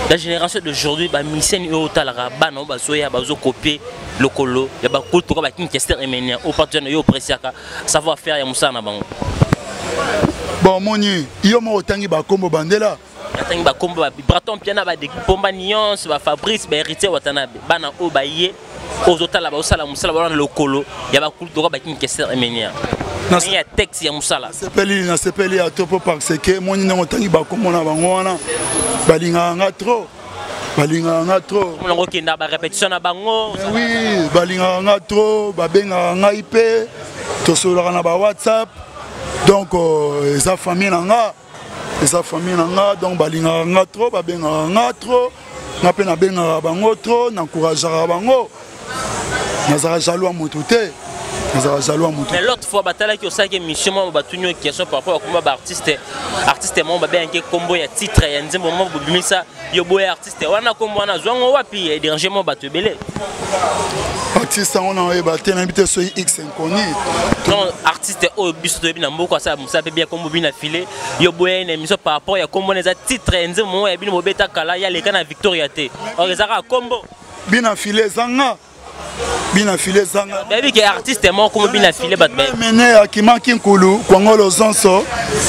La génération d'aujourd'hui, bamusicien oyo otalaka, bana oyo bazoya bazokopie lokolo ya bakultuka ba King Kester Emeneya oyo partout yo opresiaka savoir faire ya mosala na bango. Bon, omoni yo moko otangi bakombo bandela. Natangi bakombo babraton mpiana, badepomba nyonso, bafabrice, bahéritier Watanabe, bana oyo baye. Ozotala baosala mosala wana lokolo ya bakulutu lokola ba King Kester Emeneya. Ya texte ya mosala. Nasepeli, nasepeli ya trop po parce que moni ndenge otangi bakombo na bango wana, balingaka nga trop, balingaka nga trop. Monango okenda ba répétition na bango. Oui, balingaka nga trop, babengaka ngai mpe tosololaka na ba WhatsApp. Donc eza famille na nga, eza famille na nga, donc balingaka nga trop, babengaka nga trop, nga mpe nabengaka bango trop, n'encourageaka bango. Nazalaka jaloux ya motu te, nazalaka jaloux ya motu. Mais l'autre fois batalaki osalaki émission moko, batuni yo question par rapport akoma ba artiste, artiste moko babengaki kombo ya titre ya nzembo moko bobimisa yo boya artiste wana, kombo wana azwango wapi, edéranger mo bato ebele. Artiste yango na oyeba te, nayebi te soki x inconnu. Non, artiste oyo biso toyebi na mboka asala mosala mpe bia kombo bina file, yo boya na émission par rapport ya kombo wana, eza titre ya nzembo moko ya bino bobeta kala, ya leka na Victoria te, or eza kaka kombo. Bina file ezanga, bina file ezanga. Bayebi ke artiste moko kombo bina file, bato bayebi. Mene akimaki nkulu kwangolo zonso,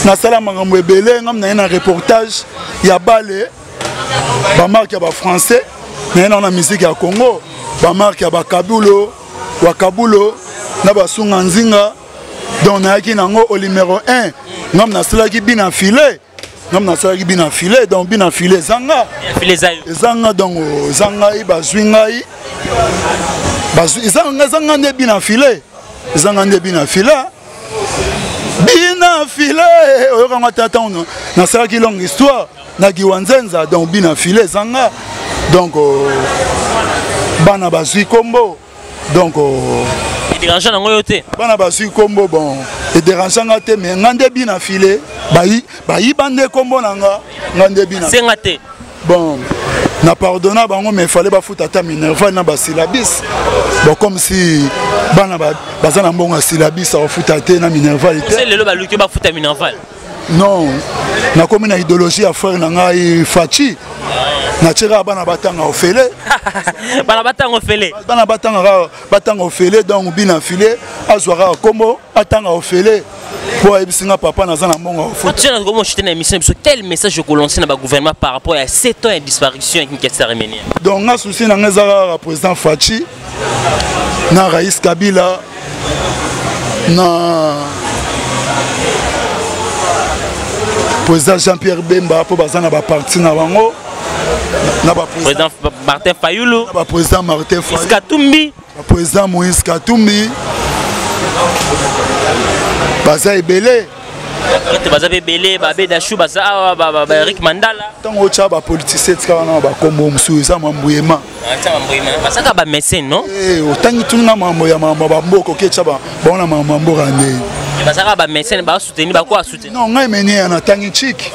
nasala makambo ebele. Ngam na ye na reportage ya bale bamarke ya bafrançais, na ye nao na musique ya Congo, bamarke ya bakabulo wakabulo na basunga nzinga. Donc nayaki nango au numéro 1, ngam nasalaki bina file, ngam nasalaki bina file. Donc bina file ezanga, ezanga, donc eza ngai, bazwi ngai, ezanga nde bina file, ezanga nde bina file, bina file. Oyokanga ata ntango nasalaki longue histoire na Giwanzenza. Donc bina file ezanga, donc bana bazwi kombo, donc edérange nango yo te. Bana bazwi kombo, bon, edérange nga te, mais nga nde bina file, bayiba nde kombo na nga, nga nde bina. Senga te. Bon, na pardonna bango, mais fallait bafuta ata minerval na basyllabus. Bon, comme si bana baza na mbongo ya syllabus, akofuta te na minerval te. Lelo baluki bafuta minerval. Non, nakomi na idéologie ya frère na ngai Faci, natiekaka bana batanga ofele. Bana batanga ofele. Bana batanga, batanga ofele. Donc bina file azwaka kombo, atanga ofele, po ayebisi nga: "Papa, naza na mbongo." Comment chuter na émission biso, quel message okolancer na bagouvernement par rapport à 7 ans ya disparition ya King Kester Emeneya? Donc nga souci na nga eza kaka président Faci na Raïs Kabila na président Jean-Pierre Bemba, mpo baza na baparti na bango, na président Martin Fayulu, na baprésident Martin Fayulu, Katumbi, baprésident Moïse Katumbi, baza ebele. Baza mpe ebele, babedashu baza awa, baErik Mandala. Ntango otya bapoliticien, etika wana bakombo mosusu, eza mambuyema. Basaka bamédecin, non? Otangi tuninga mambo ya mambo ya bamboka, oketya bango na mambo ya mboka ndenge. Bazalaka bamédecin, basoutenir, bako asoutenir. Non, ngai meni ya natangi chik,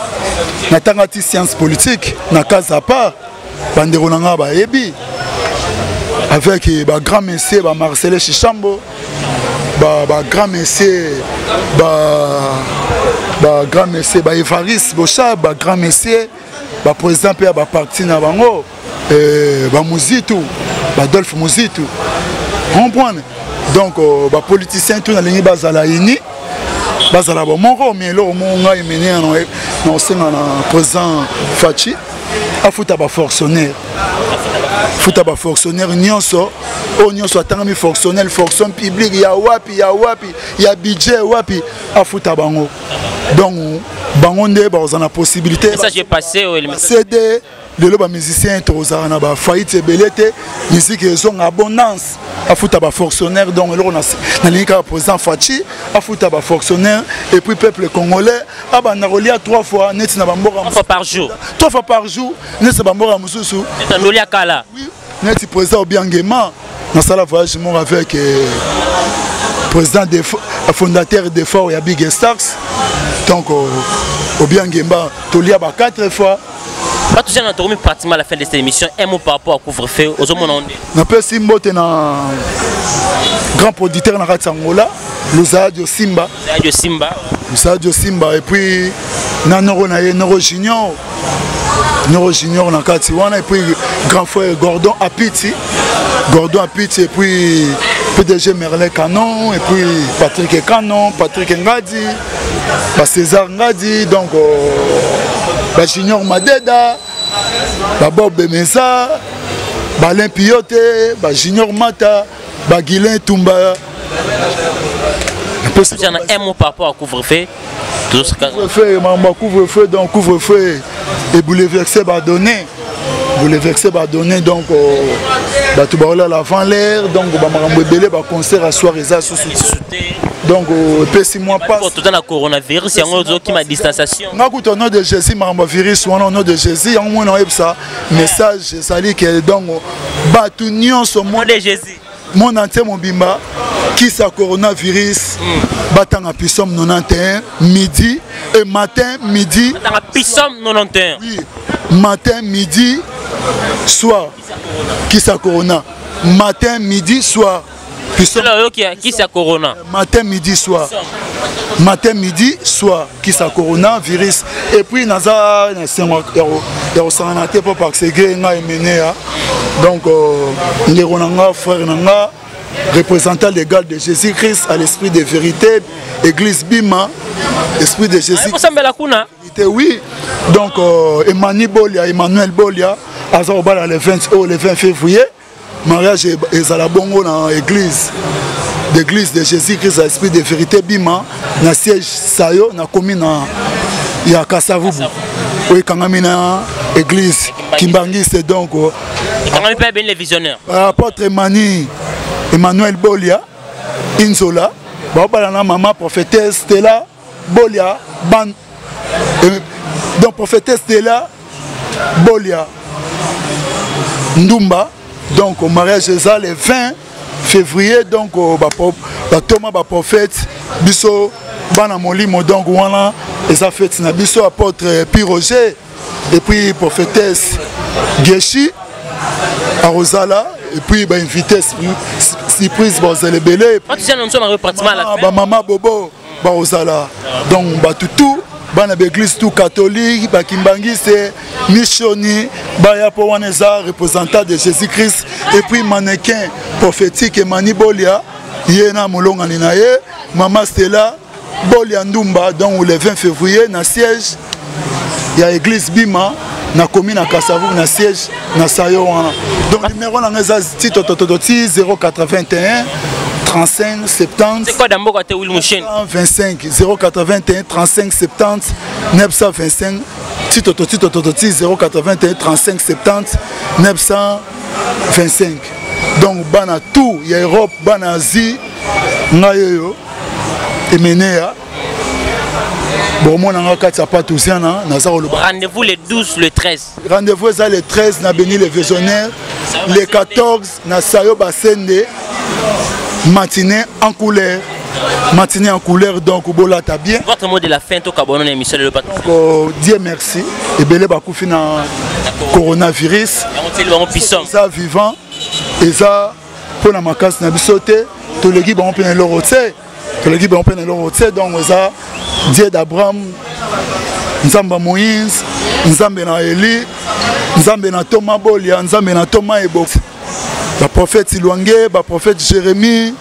natanga ti science politique na casa part, bandeko na ngai bayebi, avec bagrand monsieur baMarcelin Chichambo, bagrand monsieur bagrand monsieur baEvariste Boshab, bagrand monsieur baprésident mpe ya baparti na bango, bamuzitu, baAdolphe Muzitu, comprendre. Donc bapoliticien tout, nalingi bazala uni, bazala bomoko. Mais eloko moko ngai mene na osenga na président Faci, afuta bafonctionnaire, futa bafonctionnaire nyonso oyo nyonso atangami fonctionnaire, fonction publique ya wapi, ya wapi, ya budget wapi, afuta bango. Donc bango nde bakozala na possibilité. Message est passé. CD lelo bamusicien tokozala na bafaillite ebele te, musique ezonga abondance. Afuta bafonctionnaire. Donc eloko nalingi kaka président Faci afuta bafonctionnaire, et puis peuple congolais abanda kolia trois fois neti na bamboka. Trois fois par jour. Trois fois par jour neti na bamboka mosusu. Olia kala. Oui, neti président Obiangema, nasala voyage moko avec président de fondateur d'effort ya Big Stars. Donc Obiangemba, tolia ba quatre fois. Pas tout ça, on pratiquement à la fin de cette émission. Un mot par rapport à couvre-feu. Aux hommes, on napesi mbote na grand producteur na kati ya Angola, Luzadio Simba. Luzadio Simba. Luzadio Simba, et puis na noro na ye, Noro Junior, Noro Junior na kati wana, et puis grand frère Gordon Apiti, Gordon Apiti, et puis PDG Merlin Canon, et puis Patrick Canon, Patrick Ngadi, baCésar Ngadi, donc bajunior Madeda, baBob Bemeza. Balin Piyote, ba Junior Mata, ba Guilain Tumba. Un mot par rapport à couvre-feu. Couvre-feu, maman, couvre-feu, donc couvre-feu et bouleverser ba données. Bouleverser ba données, donc bato baolala avant l'air, donc bamakambo ebele, baconcert à soir eza susu, donc epesi mwa pasi na coronavirus yango ozokima distanciation. Nga kuta au nom de Jésus, makambo ya virus wana, au nom de Jésus, yango mwana oyebisa message ezali ke donc bato nyonso monde de Jésus monde entier mobimba kisa coronavirus, batanga Psaume 91 midi et matin midi. Batanga Psaume 91. Oui, matin, midi, soir, kisa corona, matin, midi, soir. Kisa corona. Matin, midi, soir, matin, midi, soir, kisa corona virus. Et puis naza na sengo ya kosangana te mpo parce que ngai Emeneya, donc ndeko na nga, frère na nga, représentant légal de Jésus-Christ à l'esprit de vérité, église Bima, esprit de Jésus. Kosambela kuna. Oui, donc Emmanuel Bolia, Emmanuel Bolia aza kobala le 20 oh, le 20 février, mariage ezala bongo na église d'église de Jésus-Christ à esprit de vérité Bima, na siège Sayo, na commune ya Kasavubu, oyo ekangami na église Kimbangiste, donc ekangami mpe ben les visionnaires. Apôtre Emani Emmanuel Bolia Inzola baobala na mama prophétesse Stella Bolia ban, donc prophétesse Stella Bolia Ndumba, donc au mariage eza le 20 février, donc batoma baprophète biso bana molimo, donc wana eza fête na biso, apôtre Pi Roger et puis prophétesse Geshi arozala, et puis bainvité surprise bazala ebele, bamama Bobo bakozala, donc bato tout bana baeglise tout catholique, bakimbangiste, missioni baya mpo wana eza représentant de Jésus Christ. Et puis mannequin prophétique Emani Bolia, ye na molongani na ye mama Stella Bolia Ndumba, donc le 20 février na siège ya église Bima, na commune na Kasavubu, na siège na Sayo wana. Donc numéro nanga eza ti totototo ti 081 35 70. C'est quoi d'amboka te Will Mouchen? 25 081 35 70 925, ti toto ti toto ti 081 35 70 925. Donc bana tout ya Europe, bana Asie, ngai oyo Emeneya, bomona nga kati ya Patousiana, naza koloba. Rendez-vous le 12, le 13. Rendez-vous eza le 13 na Beni le Visionnaire, le 14 na Sayo Basende, matinée en couleur, matinée en couleur, donc bolata bien. Votre mot de la fin, tokabono na émission de Patou. Donc Dieu merci, ebele bakufi na coronavirus, eza vivant, eza mpona makasi na biso te, toleki bango mpe na eloko te, toleki bango mpe na eloko te. Donc eza Dieu d'Abraham, Nzambe ya Moïse, Nzambe na Eli, Nzambe na Toma Bolia, Nzambe na Toma Ebo, baprophète Lwange, baprophète Jérémie,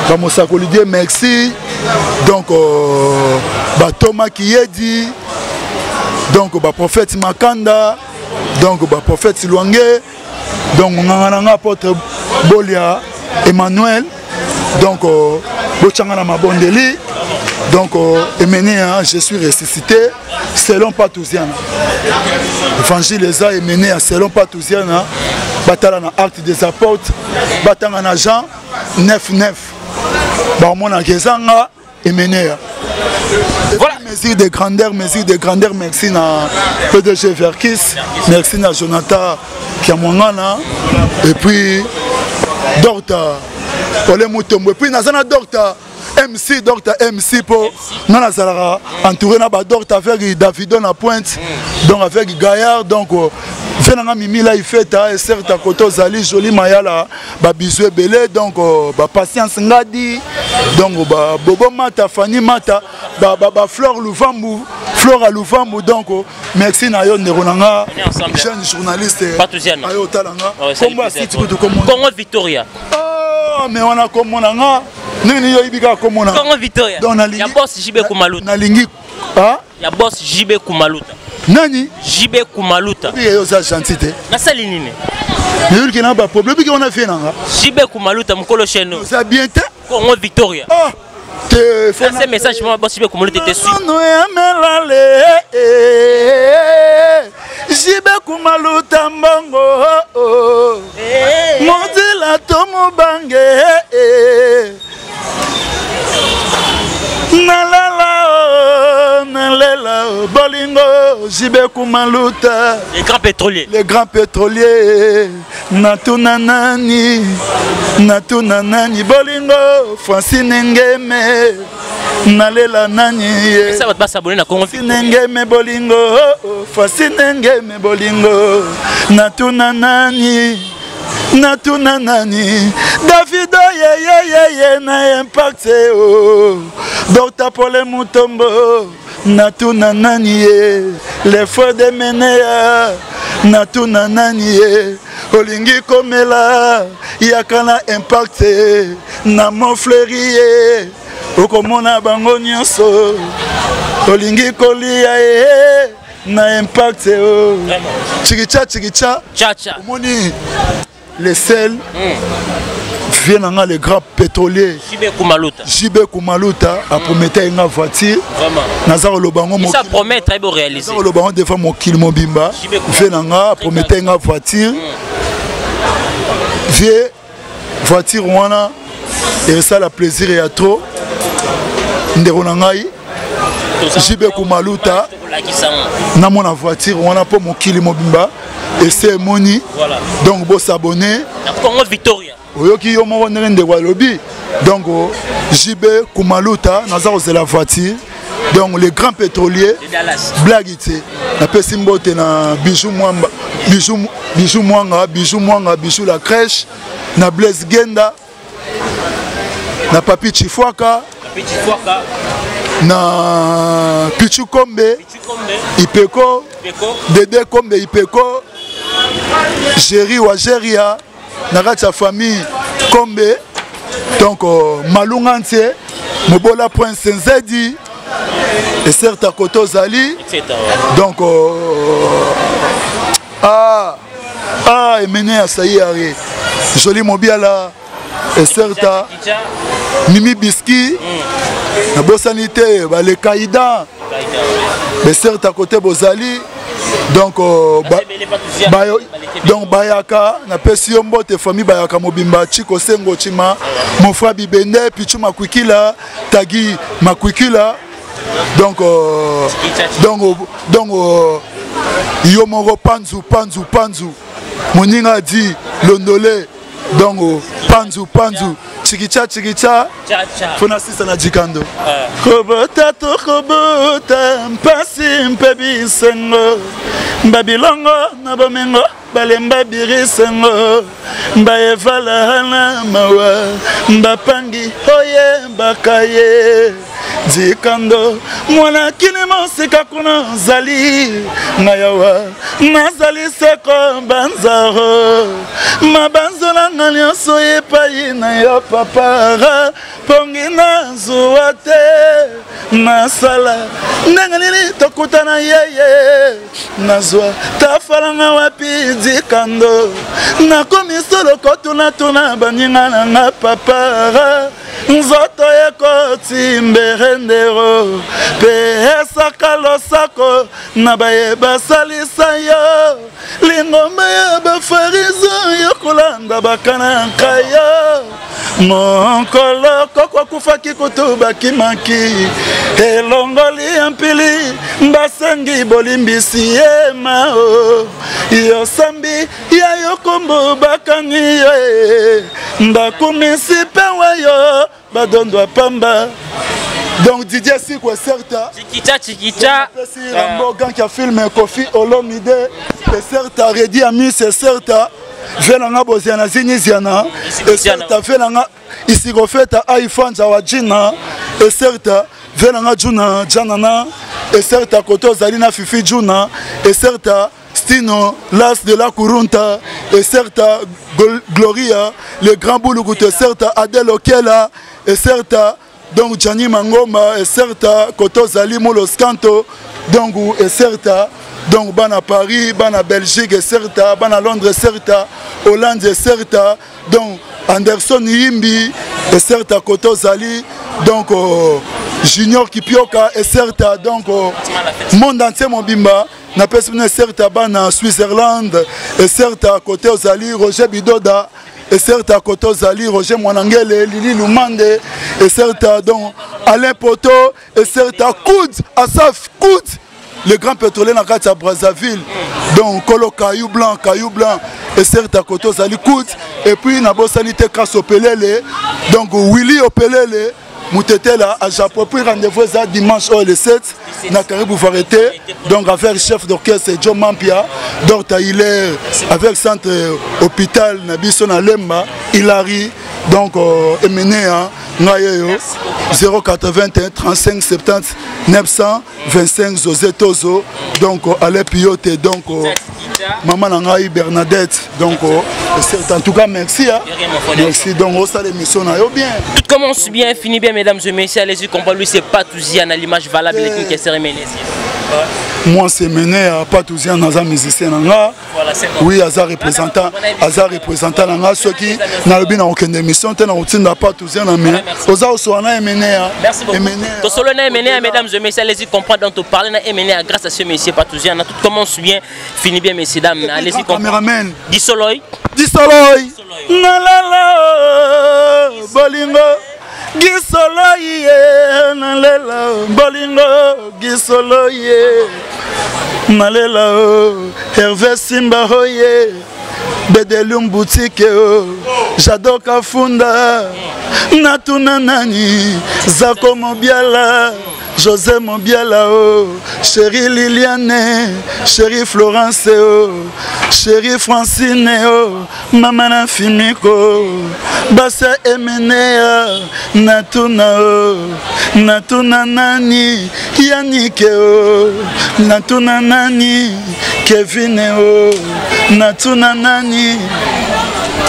bamosakoli Dieu merci, donc batoma Kiyedi, donc baprophète Makanda, donc baprophète Lwange, donc nganga na nga apôtre Bolia Emmanuel, donc botyanga na mabondeli. Donc Emeneya, je suis ressuscité selon Patouziana, évangile eza Emeneya selon Patouziana, batala na Acte des Apôtres, batanga na Jean 9 9, baomonaka ezanga Emeneya. Voilà. Mesure de grandeur, mesure de grandeur, merci na PDG Verkis, merci na Jonathan Kiamwangana, et puis Docteur Ole Mutombo, et puis nazana Docteur MC, Docteur MC po nga nazalaka entouré na ba docteur avec Davido na pointe, donc avec Gaillard, donc ve nanga Mimi la ifeta et certes à côté ozali Joli Mayala, ba bisous ebele, donc ba Patience Ngadi, donc ba Bobo Mata, Fanny Mata, ba Flore Luvambu, Flora Luvambu, donc merci na yo ndeko nanga jeune journaliste ayo otala nga kombo ya site kutu kombo Congo Victoria. Oh, mais wana kombo na nga nini yo yebi kaka kombo na Congo Victoria. Donc nalingi ya boss JB Kumaluta. Nalingi ah ya boss JB Kumaluta. Nani? JB Kumaluta. Yo oza gentil te. Nasali nini? Nayoliki na baproblème biki wana vie nanga. JB Kumaluta mokolo chaîne. Oza bien te. Congo Victoria. Ah te ce message moi boss JB Kumaluta était su. Nono ya melale. JB Kumaluta mbongo. Mozila to mobange. Nalela oh, nalela oh, bolingo JB Kumaluta. Les grands pétroliers. Les grands pétroliers. Natuna nani, natuna nani bolingo Francine Ngeme. Nalela nani ye. Ça va pas s'abonner na Congo. Francine Ngeme bolingo, Francine Ngeme bolingo. Natuna nani. Natuna nani Davido yeyeyeye na impact o Dr Paul Mutombo natuna nani ye les frères de Menea natuna nani ye olingi komela yaka na impact na Montfleury ye okomona bango nyonso olingi kolia ye na impact o chikicha chikicha chacha omoni le sel vieux na nga le grand pétrolier JB Kumaluta. JB Kumaluta a prometté nga voiture. Vraiment. Naza koloba ngo Ça promettre et réaliser. Naza koloba ngo devant mokili mobimba. Vieux na nga a prometté nga voiture. Vieux voiture wana esala plaisir ya trop ndeko na ngai JB Kumaluta namona voiture wana mpo mokili mobimba ese emoni. Donc bosabonne na Congo Victoria. Oyoki yo moko ndenge ndeko alobi. Donc JB Kumaluta naza kozela voiture. Donc le grand pétrolier blague te. Napesi mbote na Bijou Mwamba, Bijou, Bijou Mwanga, Bijou Mwanga, Bijou la crèche, na Blaise Genda, na Papi Chifwaka, Papi Chifwaka, na Pichu Kombe, Pichu Kombe, Ipeko, Ipeko, Dede Kombe Ipeko, Jerry wa Jeria, na kati ya famille Kombe. Donc Malunga Ntie, Mobola Prince Nzedi, et certes Koto Zali. Donc ah ah Emene Asayi Aré, Joli Mobiala, et certes Mimi Biski, na bosanité ba le Kaïda, et certes à côté Bozali. Donc donc bayaka na pesi yo mbote famille bayaka mobimba Chico Sengo Chima mon frère Bibende Pichu Makwikila Tagi Makwikila. Donc donc donc yo moko panzu panzu panzu moninga dit londolé. Donc panzu panzu chikicha chikicha fona sisa na jikando kobota to kobota mpasi mpe bisengo babilongo na bomengo balemba birisengo baevala na mawa bapangi oye bakaye dikando mwana kini mosika kuna ozali ngayawa nazali seko banzaro mabanzo nanga nyonso epai na yo papa pongi nazwa te nasala ndenge nini tokutana yeye nazwa tafalanga wapi dikando nakomi solo kotunatuna baninga nanga papa nzoto ekoti mberendero pe esaka losako na baye basalisa yo lingomba ya bafarizo yo kolanda bakanaka yo mokolo koko akufaki kutu bakimaki elongoli ya mpili basengi bolimbisi ye mao yo sambi ya yo kombo bakangi yo e bakumisi mpe wayo badondwa pamba. Donc Didier Sikwe Serta Chikicha Chikicha Pesi Rambo gang ya film Kofi Olomide Serta Redi Amis Serta Venanga Boziana Ziniziana Serta Venanga Isigofeta Aifanza Wajina Serta Venanga Juna Janana Serta Koto Zalina Fifi Juna Serta Stino, l'as de la Kurunta, et Serta Gloria, le grand Boulou, Serta Adèle Okela, et Serta donc Gianni Mangoma, et Serta Koto Zali Moulos Kanto, donc et Serta Donc bana Paris, bana Belgique eserta, bana Londres eserta, Hollande eserta. Donc Anderson Yimbi eserta koto ozali. Donc Junior Kipioka eserta. Donc monde entier mobimba napesi bino eserta, bana Switzerland eserta kote ozali, Roger Bidoda eserta kote ozali, Roger Mwanangele, Lili Lumande eserta. Donc Alain Poto eserta, Koud Asaf Koud, le grand pétrolier na kati ya Brazzaville. Donc kolo Caillou Blanc, Caillou Blanc eserta kote ozali, Koud. Et puis nabosani te Kas Opelele, donc Willy Opelele Moutetela à Japon. Puis rendez-vous eza dimanche oyo le 7 na Karibu Variété, donc avec chef d'orchestre Joe Mampia, Dr Hilaire, avec centre hôpital na biso na Lemba Hilary. Donc Emenea ngai oyo 081 35 70 925, José Tozo. Donc Alain Piote, donc mama na ngai Bernadette. Donc c'est en tout cas merci, hein. Merci. Donc osala émission na yo bien. Tout commence bien, finit bien, mesdames et messieurs. Allez-y, comprendre, lui c'est Patouzian à l'image valable et qui est Moi c'est mené à Patouzian, naza musicien na nga. Voilà, c'est bon. Oui, aza représentant, aza représentant na nga. Soki nalobi na kokende émission te, na kotinda Patouzian na me oza osola na Emenea. Merci beaucoup. Tosolo na Emenea, mesdames et messieurs, allez-y comprendre. Donc, parler na Emenea grâce à ce monsieur Patouzian. Tout commence bien, finit bien, messieurs, dames. Allez-y comprendre. Cameraman. Disoloy. Disoloy. Nalala bolingo Gisolo ye, nalela bolingo Gisolo ye, nalela o Hervé Simba oye Bedelum boutique o Jado Kafunda, natuna nani, Zako Mobiala, José Mobiala o chéri Liliane, chéri Florence o chéri Francine o mama na Fimiko basa Emenea, natuna o natuna nani, Yanike o natuna nani, Kevin o natuna nani.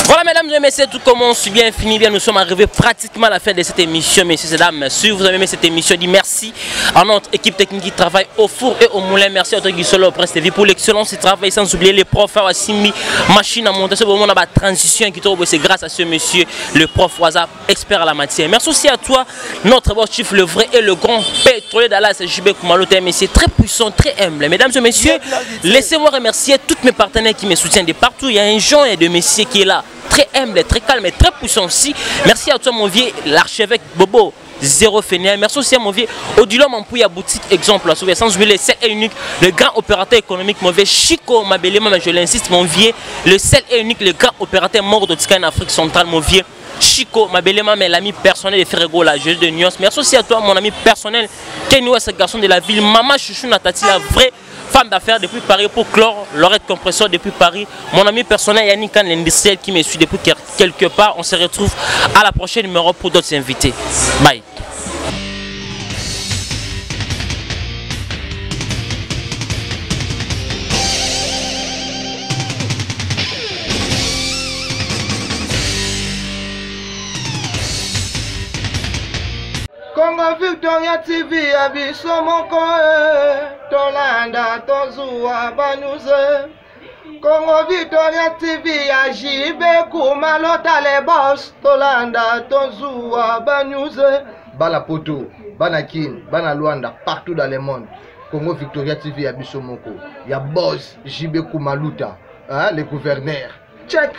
Voilà, mesdames et messieurs, tout commence bien, finit bien. Nous sommes arrivés pratiquement à la fin de cette émission, messieurs et dames. Si vous avez aimé cette émission, dites merci à notre équipe technique qui travaille au four et au moulin. Merci à toi, Guy Solo, Presse TV, pour l'excellence du travail, sans oublier les profs, Assimi, machine à monter. Ce moment, on a la transition qui trouve, c'est grâce à ce monsieur, le prof Waza, expert à la matière. Merci aussi à toi, notre boss chief, le vrai et le grand pétrolier d'Allas, JB Koumalo, monsieur très puissant, très humble. Mesdames et messieurs, laissez-moi remercier tous mes partenaires qui me soutiennent de partout. Il y a un Jean et de messieurs qui est là, très humble, très calme et très puissant aussi. Merci à toi, mon vieux, l'archevêque Bobo, zéro fainéant. Merci aussi à mon vieux Odilon Mampouya boutique exemple, sans oublier le seul et unique, le grand opérateur économique, mon vieux Chico Mabelema, mais je l'insiste, mon vieux, le seul et unique, le grand opérateur mort de en Afrique centrale, mon vieux Chico Mabelema, mais l'ami personnel de Ferrego, la jeune de Nyons. Merci aussi à toi, mon ami personnel, Kenny West, garçon de la ville, Mama Chouchou Natati, la vraie femme d'affaires depuis Paris pour clore Lorette Compresseur depuis Paris. Mon ami personnel Yannick Kahn, l'industriel qui me suit depuis quelque part. On se retrouve à la prochaine numéro pour d'autres invités. Bye. Congo Victoria TV ya biso moko, tolanda tozuwa banews. Congo Victoria TV ya JB Kumalota le boss, tolanda tozuwa banews. Bana Poto, bana Kin, bana Luanda, partout dans le monde. Congo Victoria TV ya biso moko ya boss JB Kumaluta, hein, le gouverneur. Check.